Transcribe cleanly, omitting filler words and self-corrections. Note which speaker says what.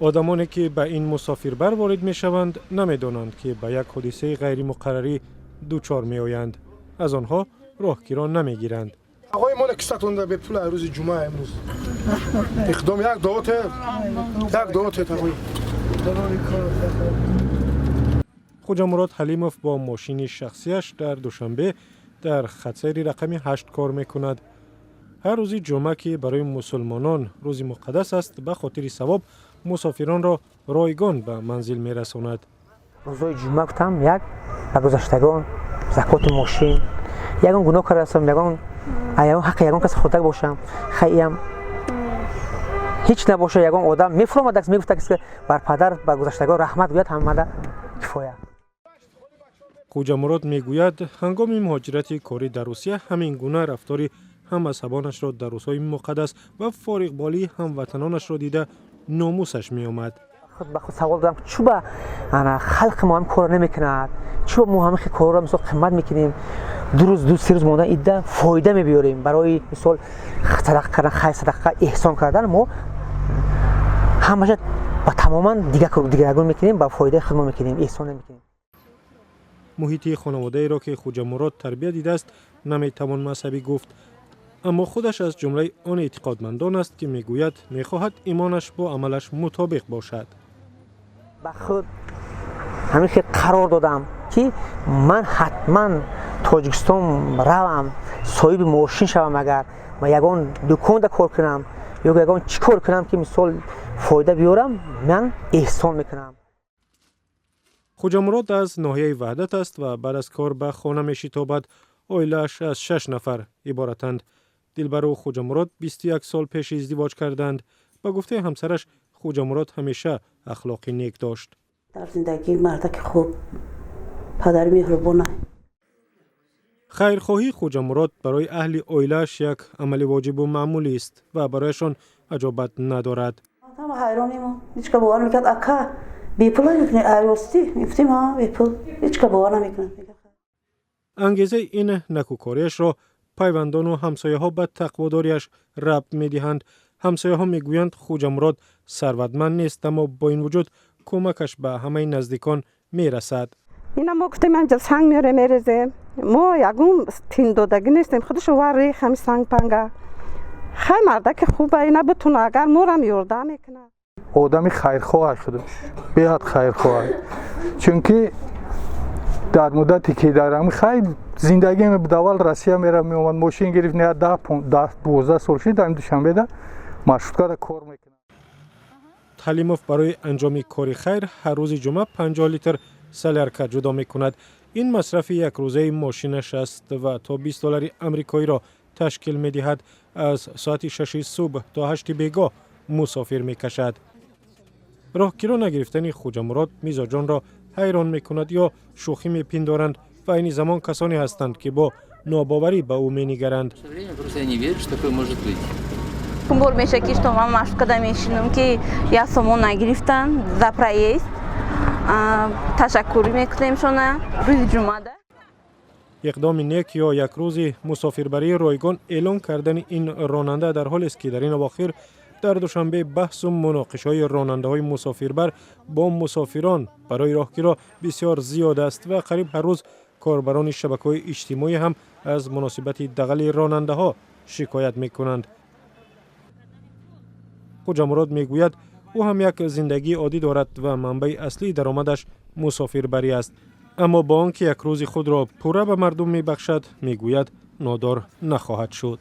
Speaker 1: Одамоне, ки ба ин мусофирбар ворид мешаванд, намедонанд, ки ба як ҳодисаи ғайримуқаррарӣ дучор меоянд. Аз онҳо роҳкиро намегиранд.
Speaker 2: Ағои мо кисатонда бепул рӯзи ҷумъа имрӯз иқдом як дуоте, як дуоте, ағои.
Speaker 1: Хуҷамурод Ҳалимов бо мошини шахсияш дар Душанбе дар хатсайри рақами 8 кор мекунад. Ҳар рӯзи ҷумъа, ки барои мусулмонон рӯзи муқаддас аст, ба хотири савоб мусофиронро ройгон ба манзил мерасонад.
Speaker 3: Рӯзои ҷумъа гуфтам, як ба гузаштагон закоти мошин, ягон гуноҳ кардастам, ягон ҳаққи ягон кас хӯрдак бошам, хайям ҳеҷ набоша, ягон одам мефуромад, мегуфта, ки бар падар, ба гузаштагон раҳмат гӯяд, ҳамада кифоя.
Speaker 1: Хуҷамурод мегӯяд, ҳангоми муҳоҷирати корӣ дар Русия ҳамин гуна рафтори ҳаммазҳабонашро дар рӯзҳои муқаддас ва фориғболии ҳамватанонашро дида номусаш меомад.
Speaker 3: Худ ба худ савол додам, чӯ ба халқи мо ҳам корро намекунад, чӯ мо ҳамин корро, мисол, қимат мекунем, 2 рӯз, 2-3 рӯз мондан идда фоида мебиёрем. Барои мисол садақа кардан, хайр, садақа, эҳсон кардан, мо ҳамаша ба тамоман дигаргун мекунем, ба фоидаи худ мо мекунем, эҳсон намекунем.
Speaker 1: Муҳити хонаводаеро, ки Хуҷамурод тарбия дидааст, наметавон мазҳабӣ гуфт, аммо худаш аз ҷумлаи он эътиқодмандон аст, ки мегӯяд, мехоҳад имонаш бо амалаш мутобиқ бошад.
Speaker 3: Ба худ ҳамин хел қарор додам, ки ман ҳатман Тоҷикистон равам, соҳиби мошин шавам, агар ва ягон дуконда кор кунам ё ягон чӣ кор кунам, ки мисол фоида биёрам, ман эҳсон мекунам.
Speaker 1: Хуҷамурод аз ноҳияи Ваҳдат аст ва баъд аз кор ба хона мешитобад. Оилааш аз шаш нафар иборатанд. Дилбару Хуҷамурод 21 сол пеш издивоҷ карданд. Ба гуфтаи ҳамсараш, Хуҷамурод ҳамеша ахлоқи нек дошт.
Speaker 4: Дар зиндагӣ мардаки хуб, падари меҳрубона.
Speaker 1: Хайрхоҳии Хуҷамурод барои аҳли оилааш як амали воҷибу маъмулист ва барояшон аҷобат надорад.
Speaker 4: Ҳама ҳайронимо, ҳеч ка бовар мекард: «Ака, бепул мекунӣ?» «Ростӣ?» Мегуфтем: «Ҳа, бепул». Ҳеч ка бовар намекунад.
Speaker 1: Ангезаи ин накӯкориашро пайвандону ҳамсояҳо ба тақводориаш рабт медиҳанд. Ҳамсояҳо мегӯянд, Хуҷамурод сарватманд нест, аммо бо ин вуҷуд кӯмакаш ба ҳамаи наздикон мерасад.
Speaker 5: Ина мо гуфтем, инҷа санг меорем, мерезем, мо ягон тиндодагӣ нестем, худашо вар рех ҳами санг панга. Хай, мардаки хуба, ина бутуна, агар морам ёрдам мекунад.
Speaker 6: Одами хайрхоҳ худаш, беҳад хайрхоҳ, чунки дар муддате ки дар ҳами хайр зиндагӣ мебуд, аввал Россия мера меомад, мошин гирифт, не, 10, 12 сол шид, дар Душанбеда маршруткада кор мекунад.
Speaker 1: Ҳалимов барои анҷоми кори хайр ҳар рӯзи ҷумъа 50 литр солярка ҷудо мекунад. Ин масрафи якрӯзаи мошинаш аст ва то 20 доллари амрикоиро ташкил медиҳад. Аз соати 6-и субҳ то 8-и бегоҳ мусофир мекашад. Роҳкиро нагирифтани Хуҷамурод мизоҷонро ҳайрон мекунад ё шӯхӣ мепиндоранд ва айни замон касоне ҳастанд, ки бо нобоварӣ ба ӯ менигаранд.
Speaker 7: Просто я не верю, что такое может быть.
Speaker 8: Бор меша, ки что ман маршруткада мешинам, ки 1 сомон нагирифтан за проезд. Ташаккур мекунем шона рӯзи ҷумъада.
Speaker 1: Иқдоми нек ё як рӯзи мусофирбарии ройгон эълон кардани ин ронанда дар ҳолест, ки дар ин авохир дар Душанбе баҳсу муноқишаҳои ронандаҳои мусофирбар бо мусофирон барои роҳкиро бисёр зиёд аст ва қариб ҳар рӯз корбарони шабакаҳои иҷтимоӣ ҳам аз муносибати дағали ронандаҳо шикоят мекунанд. Хуҷамурод мегӯяд, ӯ ҳам як зиндагии оддӣ дорад ва манбаи аслии даромадаш мусофирбарӣ аст, аммо бо он ки як рӯзи худро пурра ба мардум мебахшад, мегӯяд, нодор нахоҳад шуд.